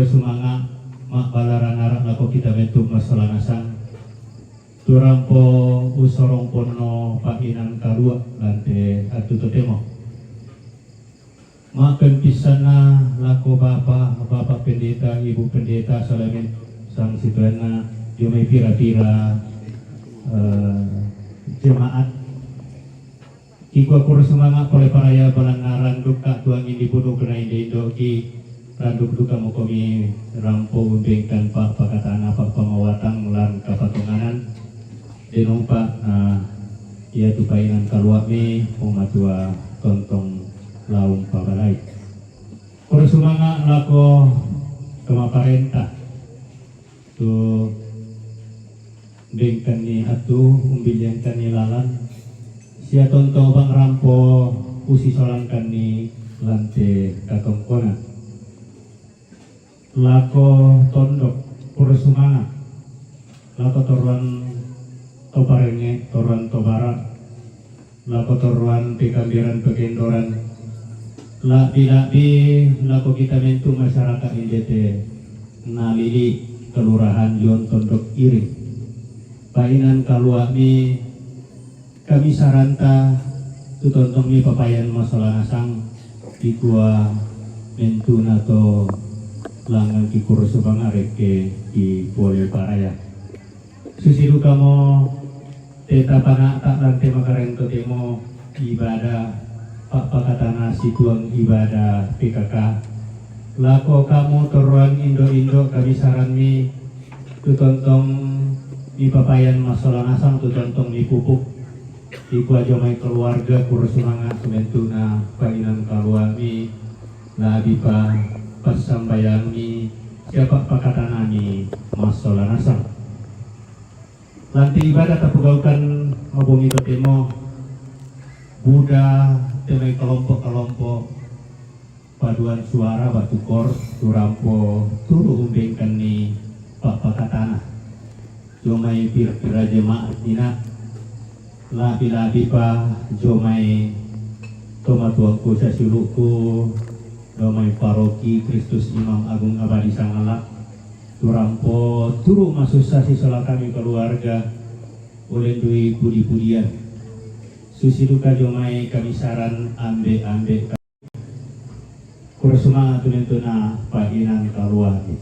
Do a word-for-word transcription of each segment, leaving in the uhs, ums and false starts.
Sumanga' ma'balaran ara' lako kita mettu massalangasang. Tu rampo usorong ponno pa'inan kalua' lante attu totemo. Ma'pempissanna lako Bapa', Bapa' Pendeta, Ibu Pendeta, salame sang situanna dio mai pira-pira, eh, jemaat. Kikua kurre sumanga' pole paraya balanna randukka tuangi dipudu kena indo-indoki, randuk duka mokomi rampo umbengkan pa' pakatana pa' pamawatang lan kapatonganan. Denompa, ah, ia tu pa'inan kalua'mi Puang Matua tontong laung pabalai. Kurre sumanga' lako kamaparenta. Tu bengkanni attu umbiliangkanni lalan, sia tonto bang rampo usisolangkanni lante katongkona. Lako tondok, kurre sumanga'. Lako torroan to parengnge, torroan to bara', lako torroan pekambiran pekendoran, la'bi-la'bi lako kita mentu masyarakat indete nalili kelurahan Jon Tondok Iring. Pa'inan kalua'mi kamisaranta tu tontongmi papayan masolangasang, dikua mentuna to langngan ki kursu pangarekke di pole paraya. Susi dukamo te tapana'ta lan te makarento temo ibadah pa'pakatana situang ibadah P K K. Lako kamu torroan indo-indo kamisaranmi tu tontong mipapayan masolangasang tu tontong mipupuk. Iku aja mai keluarga kurre sumanga' tu mentuna pa'inan kalua'mi, la'bipa passambayangmi, sia pa'pakatanami masolangasang. Lante ibadah tapogaukan mabongi totemo, buda te mai kelompok-kelompok, paduan suara batu kor, tu rampo turu umbengkanni pa'pakatana. Jomai pira-pira jemaat nina, la'bi-la'bipa jomai tomatuangku sasiulu'ku, jomai paroki Kristus Imam Agung Abadi Sangala, tu rampo turu masussa sisola kami keluarga, ulendui pudi-pudian. Susi duka jomai kamisaran ambe-ambe kurre sumanga' tu mentuna pa'inan kalua'mi.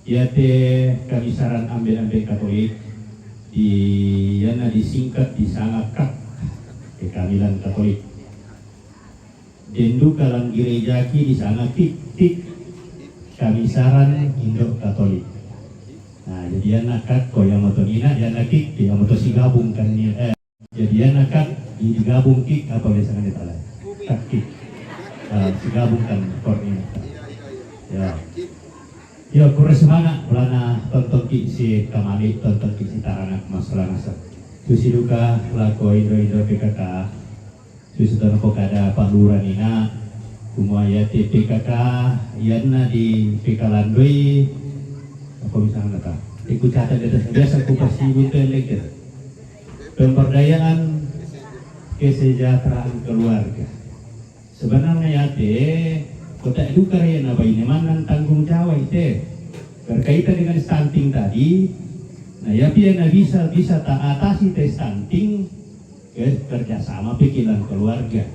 Iate kamisaran ambe-ambe Katolik, di, ianna disingkat disanga kak, ke kamilan Katolik. Den duka lan gerejaki disanga kik-kik, kamisaran indo Katolik. Nah, jadi ianna kak ko iamoto nina, ianna kik iamoto sigabung kan ni, eh, jadi ianna kak di, digabung kik apa biasanya ditala? Kak kik. Eh, sigabung kan kor nina. Ya. Yo, kurre sumanga' bolana tontongki si kamali, tontongki si taranak masolangasang. Susi duka lako indo-indo P K K. Susi tona pokada Pak Lurah nina, kumua iate P K K, ianna di P K landoi, apa misalna ta? Iku catat di atas, biasa ku pasibun pendek ya. Pemberdayaan kesejahteraan keluarga. Sebenarnya iate, kota duka ya na baine mannan tanggung jawab ite. Berkaitan dengan stunting tadi, nah, ya pia na bisa, bisa ta atasi te stunting, ke kerjasama pikiran keluarga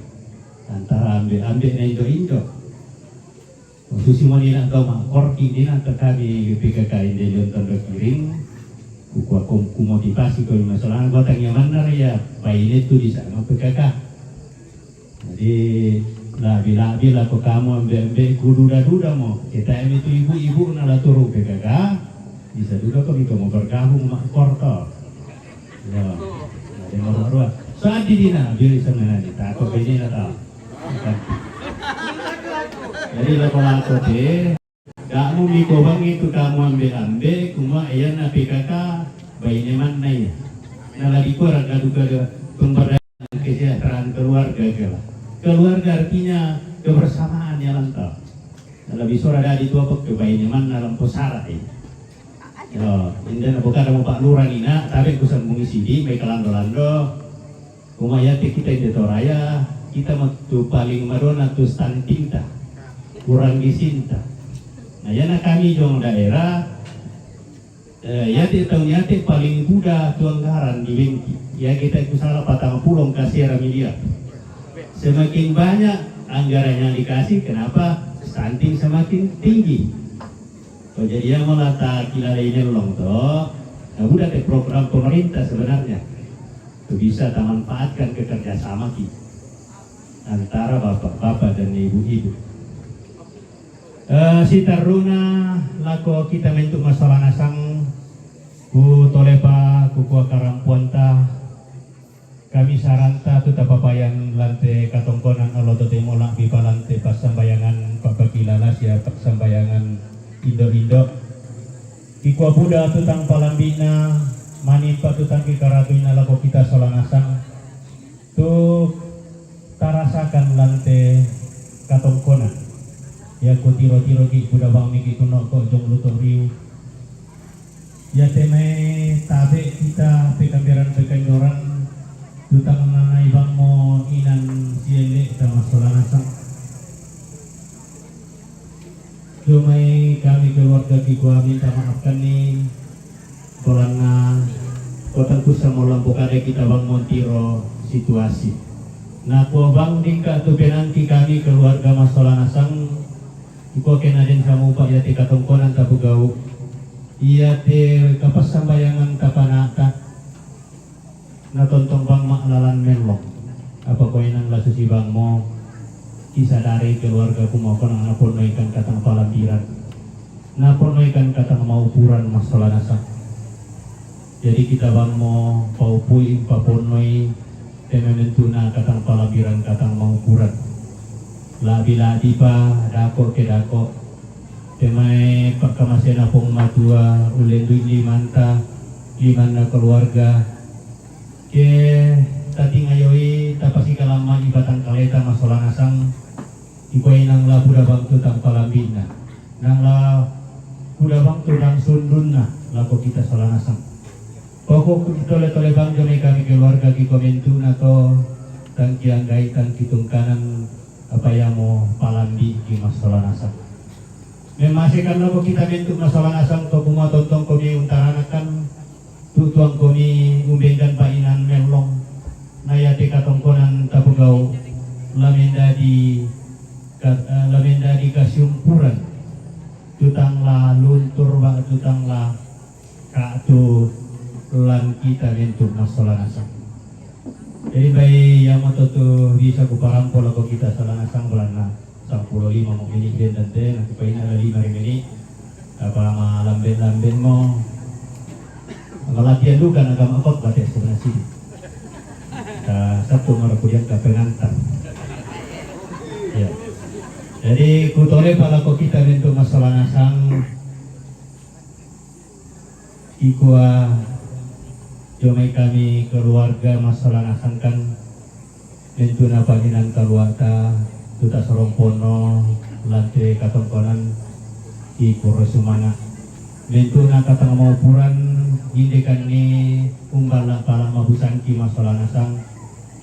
antara ambe-ambe na indo-indo. Susi mo nina to mangkorki nina to kami P K K inde Jon Tondok Iring, kukua kom kumotivasi ko masalah gotang ya mannar ya, baine tu di sana P K K. Jadi, labi-labi lako kamu ambe-ambe ku duda-duda mo. Kita ini tu ibu-ibu na la turu P K K. Bisa duka ko miko mo bergabung ma kor to. Ya. Jadi nomor dua. Sadi dina bili semenani tako bini na tau. Jadi lako-lako te Da'mu mikobangi tu kamu ambe-ambe, kumua ianna P K K baine manna ia. Na la dikua ragga duka pemberdayaan kesejahteraan keluarga kela. Keluarga artinya kebersamaan ya lantau. Na la bisora dadi tua pek baine manna lampu sara ia. Yo, inda na pokada mo Pak Lurah nina, tabe kusambungi sidi mai kalando-lando. Kumua iate kita inde Toraja, kita mo tu paling madona tu stuntingta, kurang gizinta. Na Iyana kami jong daerah, eh, iyate taun iyate paling buda tu anggaran di bengki. Iya kita ku sala patang pulo angka sera miliar. Semakin banyak anggaran yang dikasih, kenapa stunting semakin tinggi? Ko jadi iya mo la takilalai mellong to, na buda te program pemerintah sebenarnya. Tu bisa tamanfaatkan ke kerjasama ki antara bapak-bapak dan ibu-ibu. Eh, sitaruna lako kita mentuk masola nasang, ku tolepa, ku kua karampuanta, kami saranta tu tapapayan lante katongkonan aloto te mola bipa lante pasambayangan papakilala sia pasambayangan indo-indo. Ikua buda tu tang palambina, manimpa tu tang kikaratuina lako kita sola nasang. Tu tarasakan lante katongkonan. Iya ku tiro-tiro ki buda bang miki kuno ko jong luto riu. Iya te mai tabe kita pekamberan pekandoran tutang nanai bang mo inan siele tama sola nasang. Jomai kami keluarga ki kua minta maafkan ni. Bolana kotang kusa molampo kada kita bang montiro situasi. Na kua bang dingka tu penanti kami keluarga masola nasang. Iko kena den samupa iya te katongkonan tapegau. Iya te kapas sambayangan tapanata. Na tontong bang ma lalan mellong. Apa ko inang la susi bang mo, kisadari keluarga ku mo konang na ponno ikan katang palambiran. Na ponno ikan katang maupuran masola nasang. Jadi kita bang mo paupui paponnoi te mementuna katang palambiran katang maupuran. Labi-labi pa dako ke dako. Te mai pakkamasena pong matua ulendui limanta, limanna keluarga. Ke tatingayoi tapasikalamma i batang kaleta masola nasang. Iko inang la buda bang tu tang palambina. Nang la buda bang tu tang sundunna lako kita sola nasang. Pokok tole-tole bang jomai kami keluarga ki komentuna to tang kianggai tang kitungkanan apa iya mo palambi ki masola nasang. Memasekan lako kita mentuk masola nasang to kumua tontong komi untaranakan. Tutuang komi umbenggan painan mellong. Na iya te katongkonan tapegau. Lamenda di ka-, eh, lamenda di kasiumpuran. Tutang la luntur ba tutang la katu lan kita mentuk masola nasang. Jadi bai iya mo to tu bisa ku parampo lako kita sola nasang bolana. Sampulo lima mo mini ben dan te na kupaina la lima ri mini. Apa ma lamben-lamben mo. Malatihan duka na gama kot bate sebenarnya sini. Sabtu mara kudian ka pengantar. Ya. Jadi kutole palako kita mentuk masola nasang. Ikua jomai kami keluarga masola nasangkan mentuna panginan kaluata tuta sorong pono lante katongkonan ikura sumanga mentuna katang maupuran indekan ni umbala pala mabusangki masola nasang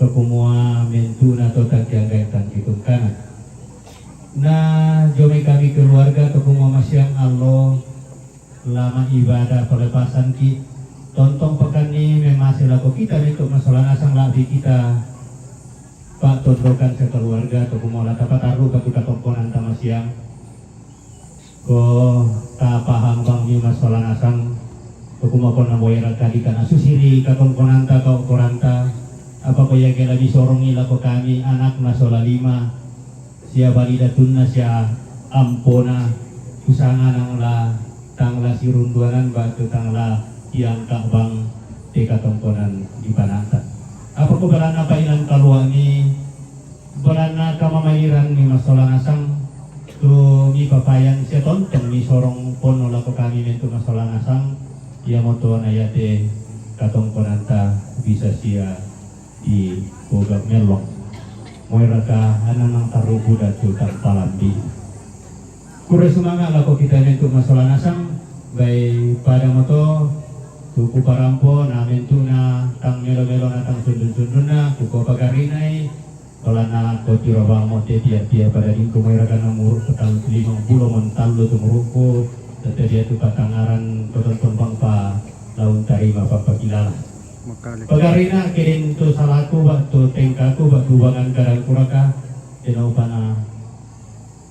tokumua mentuna to tangki anggai tangki tungkana. Na jomai kami keluarga tokumua masiang allo lama ibadah pelepasan ki. Tontong pekan ni memase lako kita mentuk masola nasang labi kita. Pak tondokan sekeluarga tokumua la tapataru batu katongkonan tamasiang. Ko tapahang bang ni masola nasang. Tokumua ko na boy rakadi kana susiri katongkonan ta kau koranta. Apa ko iya kela disorongi lako kami anak masola lima. Sia balidatunna sia ampona kusanga nang la tang la sirunduanan batu tang la tiangka bang te katongkonan di panata. Apa ko balana pailan kaluangi balana kamamairan ni masola nasang tu mi papayan sia tontong mi sorong pono lako kami mentuk masola nasang. Iya moto na iya te katongkonanta bisa sia di boga mellong. Moy raka anang nang tarubu datu tang palambi. Kura sumanga lako kita mentuk masola nasang bai pada moto tuku parampo na mentuk na tang melo-melo na tang sundun-sundun na kuko pagarinai. Solana ko tiro bang mo te pia-pia pada dingko mai rakan muruk petal limang pulo mental lo tu murukku. Tete dia tu patangaran koton tombang pa laun tarima pa pakilala. Pagarina kirin tu salaku bak tu tengkaku bak tubangan kadang kuraka. Tino pana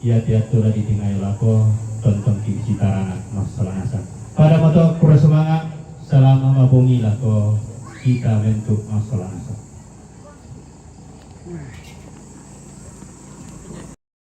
ia tiatu lagi tingai lako tonton ki sitarana masalah nasa. Pada moto kura semangat selama mabungi lako kita bentuk masalah nasa.